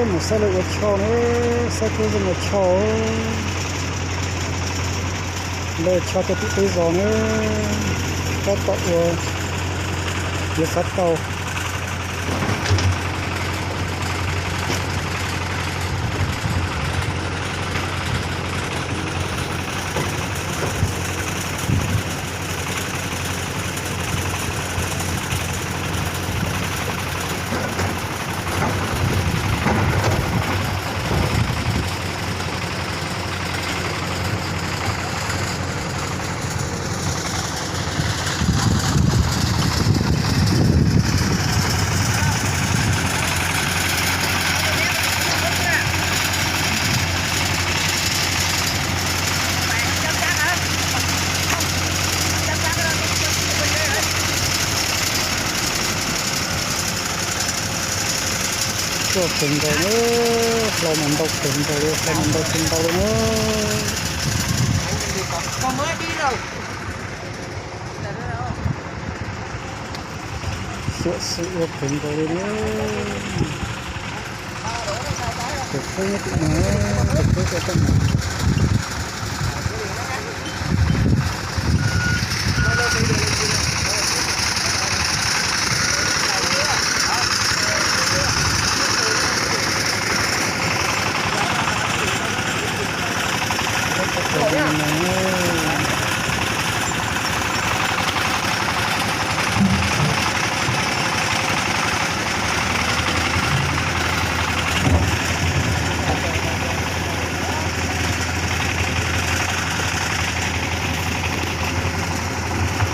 Mus saib lawv ua choj na, saib tub zeej ua choj. Lawv ua choj tej tim teb zos na, tab tom ua, yuav xav tau. Tuaj kawg nkaus na, hlau mas ntau kawg nkaus li, hlau mas ntau kawg nkaus li na. Xuam xwm ua kawg nkaus li na. Tus kub nyob tim no, tus kub coj tuaj mus.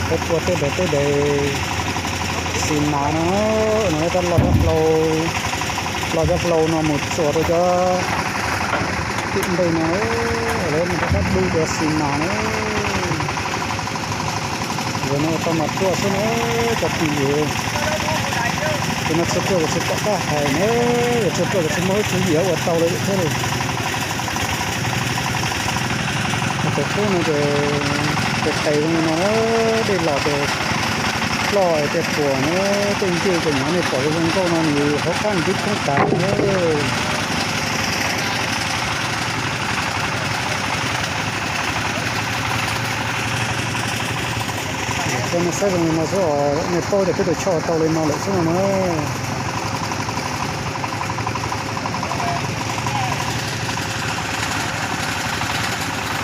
Peb tua tej daim, tej daim xis mas no, no tab los cov hlau, los cov hlau no mus txuas rau cov tim ntej no, lawv mus rau qab dub cov xis mas na. Yog no tau mas tuaj xwb na, cov phooj ywg. Ces no txhua tuaj ces tsis pom qab hais na, yog txhua tuaj ces tsis muaj ib txhia yuav ua tau li thiab li. Tus kub no ces tes tes zoo li no na, dej los ces ploj tej puas na, tej ncej ces nyuam nej pom zoo nkauj no nws hauv qab nws twb khoob tas na. Coj nej saib zoo li no xwb os, nej paub tias peb tus choj tau li no lawm xwb no na.